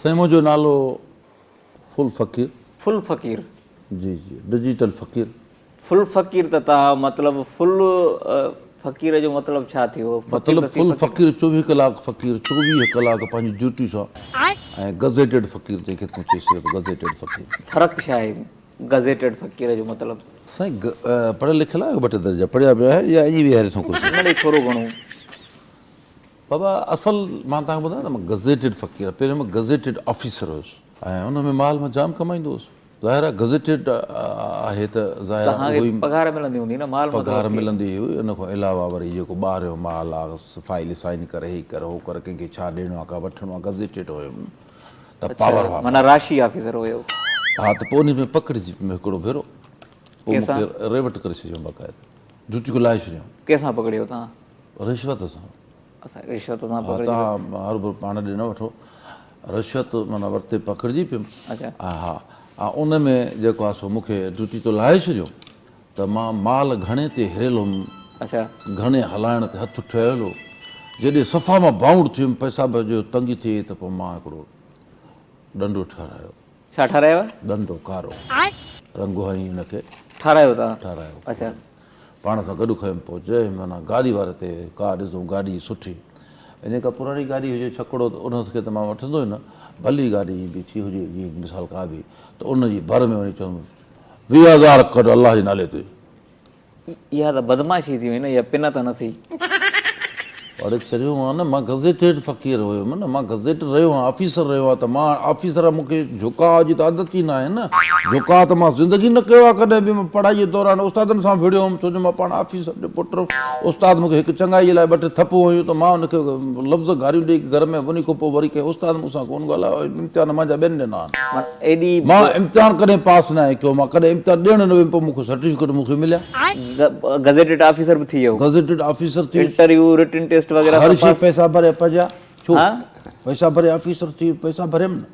سائين منهنجو نالو ڦل فقير. ڦل فقير. جي جي ڊجيٽل فقير. ڦل فقير ته توهان مطلب ڦل فقير جو مطلب ڇا ٿيو؟ مطلب ڦل فقير چوويهه ڪلاڪ فقير چوويهه ڪلاڪ پنهنجي ڊيوٽي سان ۽ گزيٽيڊ فقير جنهن کي تون چئي سگهين ٿو گزيٽيڊ فقير. فرق ڇا آهي گزيٽيڊ فقير جو مطلب؟ سائين پڙهيل لکيل آهيو ٻه ٽي درجا پڙهيا به آهيو يا ائين ويهاري ٿو ڪرسي. نه ڙي ٿورو گهڻو. بابا اصل مان توهان کي ٻڌايان ته مان گزيٽيڊ فقير آهيان پهريون مان گزيٽيڊ آفيسر هيس ۽ ان ۾ مال مان جام ڪمائيندو هوس ظاهر آهي گزيٽيڊ آهي ته ظاهر آهي اهو ئي پگهار ملندي هوندي نه مال پگهار ملندي هئي ان کان علاوه وري جيڪو ٻاهريون مال آهي فائل سائن ڪر هي ڪر هو ڪر ڪنهن کي ڇا ڏيڻو آهي ڪا وٺڻو آهي گزيٽيڊ هيم ته پاور هئا معنيٰ راشي آفيسر هيو ها ته پوء ان ۾ پڪڙجي پيم هڪڙو ڀيرو پوء مون کي ريوٽ ڪري ڇڏيائون باقاعده ڊيوٽي کان لاهي ڇڏيائون. ڪنهن سان پڪڙيو توهان؟ رشوت سان. اسان رشوت سان پڪڙجي توهان هرڀر پاڻ ڏي نه وٺو. رشوت معنيٰ ورتي پڪڙجي پيم. اچا. ها ها ان ۾ جيڪو آهي سو مون کي ڊيوٽي تو لاهي ڇڏيو ته مان مال گهڻي تي هريل هيم. اچا. گهڻي هلائڻ تي هٿ ٺهيل هو. جيڏي صفا مان بائونڊ ٿي ويم پئسا به جو تنگي ٿي وئي ته پوء مان هڪڙو ڏنڊو ٺهرايو. ڇا ٺهرايو؟ ڏنڊو ڪارو رنگ هڻي ان کي ٺهرايو توهان؟ ٺهرايو. اچا. پاڻ سان گڏ کنيم پوء چيم معنيٰ گاڏي واري تي ڪا ڏسون گاڏي سٺي ۽ جيڪا پراڻي گاڏي هجي ڇڪڙو ته ان کي ته مان وٺندو ئي نه ڀلي گاڏي ائين بيٺي هجي جيئن مثال ڪا به ته ان جي ڀر ۾ وڃي چوندم 20,000 ڪڍ الله جي نالي تي. اها ته بدمعاشي ٿي وئي نه، اها پن ته نه ٿي. اڙي چريو آهان نه، مان گزيٽيڊ فقير هيم نه، مان گزيٽ رهيو آهيان، آفيسر رهيو آهيان ته مان آفيسر آهيان، مون کي جهڪاء جي ته عادت ئي ناهي نه، جهڪاء ته مان زندگي نه ڪيو آهي ڪڏهن به، مان پڙهائي جي دوران استادن سان وڙهيو هيم، ڇو جو مان پاڻ آفيسر جو پٽ هيم، استاد مون کي هڪ چڱائي جي لاء ٻه ٽي ٿپون هنيون ته مان ان کي لفظ گاريون ڏيئي گهر ۾ وڃي کان پوء وري ڪنهن استاد مون سان ڪونه ڳالهايو ۽ امتحان منهنجا ٻين ڏنا آهن. مان امتحان ڪڏهن پاس ناهي ڪيو، مان ڪڏهن امتحان ڏيڻ نه ويم، پوء مون کي سرٽيفڪيٽ مون کي مليا. گزيٽيڊ آفيسر به ٿي ويو. گزيٽيڊ آفيسر ٿي ويس. انٽرويو، رٽن ٽيسٽ وغيره سڀ پاس. هر شي پئسا ڀري پنهنجا. ڇو؟ پئسا ڀري آفيسر ٿي ويس، پئسا ڀريم نه.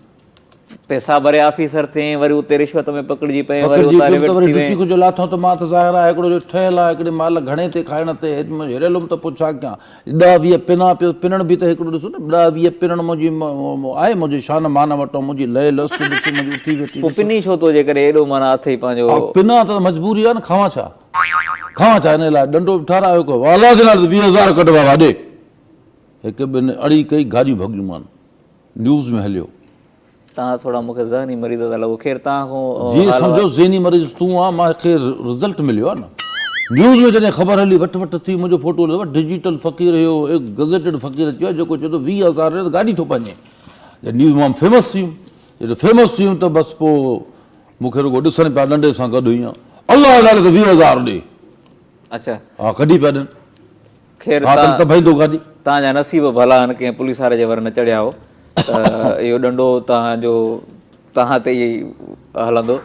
پئسا ڀري آفيسر ٿئين، وري اتي رشوت ۾ پڪڙجي پئين، وري پڪڙجي اتان پيم ته ريوٽ وري ٿي ڊيوٽي وئين. کان جو لاٿو ته مان ته ظاهر آهي هڪڙو جو ٺهيل آهي، هڪڙي مال گهڻي تي کائڻ تي هريل هوم ته پوء ڇا ڪيان. ڏهه ويهه پنا پيو پنڻ به ته هڪڙو ڏسو نه ڏهه ويهه پنڻ منهنجي آهي منهنجي شان مان وٽان منهنجي لئه لست ڏسو منهنجي اٿي ويٺي پوء ڏسو. پني ڇو ٿو جيڪڏهن ايڏو معنيٰ اٿئي پنهنجو. ها پنا ته مجبوري آهي نه کاوان ڇا کاوان ڇا ان لاء ڏنڊو به ٺهرايو ڪو الله جي نالي تي 20,000 ڪڍ بابا ڏي هڪ ٻن اڙي ڪئي گاڏيون ڀڳيون مان نيوز ۾ هليو. توهان ٿورا مون کي ذهني مريض ٿا لڳو خير توهان کان جي سمجهو ذهني مريض تون آن مان کي رزلٽ مليو آ نه نيوز ۾ جڏهن خبر هلي وٺ وٺ ٿي منهنجو فوٽو هليو ڊجيٽل فقير هيو هڪ گزيٽيڊ فقير اچي ويو جيڪو چئي ٿو 20,000 ڏي ته گاڏي ٿو پنهنجي جڏهن نيوز مان فيمس ٿي ويم جڏهن فيمس ٿي ويم ته بس پوء مون کي رڳو ڏسن پيا ڏنڊي سان گڏ هيئن الله جي نالي تي 20,000 ڏي اچا ها ڪڍي پيا ڏين خير ها تن تڀائيندو گاڏي. توهان جا نصيب ڀلا آهن ڪنهن پوليس واري جي ور نه چڙهيا هو ته اهو ڏنڊو توهان جو توهان تي ئي هلندو.